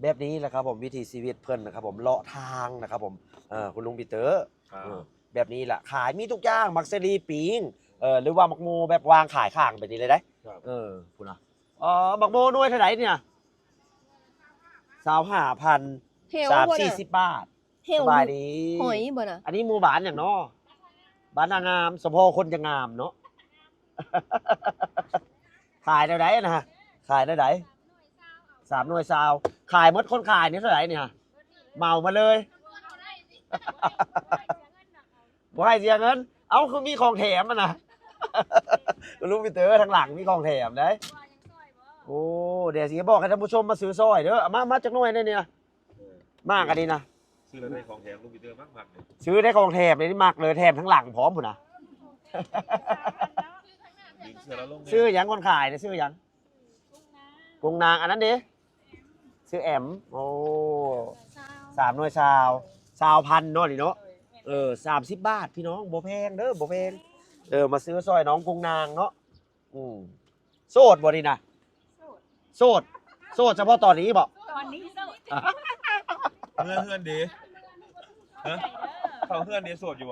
ແບບນີ້ແຫຼະຄັບຜົມ ວິຖີຊີວິດເພິ່ນນະຄັບຜົມ ເລາະທາງນະຄັບຜົມ ເອີ ຄຸນລຸງປີເຕີ ເອີ ແບບນີ້ແຫຼະ ຂາຍມີທຸກຢ່າງ ໝາກສາລີ ປີ້ງ ເອີ ຫຼືວ່າໝາກໂມແບບວາງຂາຍຂ້າງແບບນີ້ເລີຍເດ້ ເອີ ພຸ້ນນະ ເອີ ໝາກໂມໜ່ວຍເທົ່າໃດນີ້ນະ ຊາວຫ້າພັນ ແຖວ ສາມສີ່ສິບບາດ ແຖວ ສະບາຍດີ ຫອຍບໍ່ນະ ອັນນີ້ໝູ່ບ້ານຫຍັງເນາະ ບ້ານນາງາມ ສະເພາະຄົນຈະງາມເນາະ ຂາຍແນວໃດນະ ຂາຍແນວໃດ ສາມໜ່ວຍຊາວ ຂາຍໝົດ ຄົນຂາຍນີ້ເທົ່າໃດນີ້ ເໝົາມາເລີຍ ບໍ່ໃຫ້ເສຍເງິນ ເອົ້າ ຄືມີຂອງແຖມຫັ້ນນະ ລຸງປີເຕີທາງຫຼັງມີຂອງແຖມເດ້ ໂອ້ ດຽວຊິບອກໃຫ້ທ່ານຜູ້ຊົມມາຊື້ຊ່ອຍເດີ ເອົາມາ ມາຈັກໜ່ວຍແດ່ນີ້ນະ ເອີ ມາອັນນີ້ນະ ຊື້ແລ້ວໄດ້ຂອງແຖມ ລຸງປີເຕີມັກໆເດ້ ຊື້ໄດ້ຂອງແຖມນີ້ມັກເລີຍ ແຖມທາງຫຼັງພ້ອມພຸ້ນນະ ດຶງເສື້ອລາວລົງແດ່ ຊື້ຫຍັງ ຄົນຂາຍນີ້ຊື້ຫຍັງ ກຸງນາງ ອັນນັ້ນເດ້ ຊື່ແອມ ໂອ້ ສາມໜ່ວຍຊາວ ຊາວພັນເນາະນີ້ເນາະ ເອີ ສາມສິບບາດພີ່ນ້ອງ ບໍ່ແພງເດີ ບໍ່ແພງ ເອີ ມາຊື້ຊ່ອຍນ້ອງກຸງນາງເນາະ ອືມ ໂສດບໍ່ນີ້ນະ ໂສດ ໂສດ ໂສດສະເພາະຕອນນີ້ບໍ່ ຕອນນີ້ໂສດ ເຮືອນ ເຮືອນເດ ຮະ ເຂົ້າເຮືອນເດ ໂສດຢູ່ບໍ່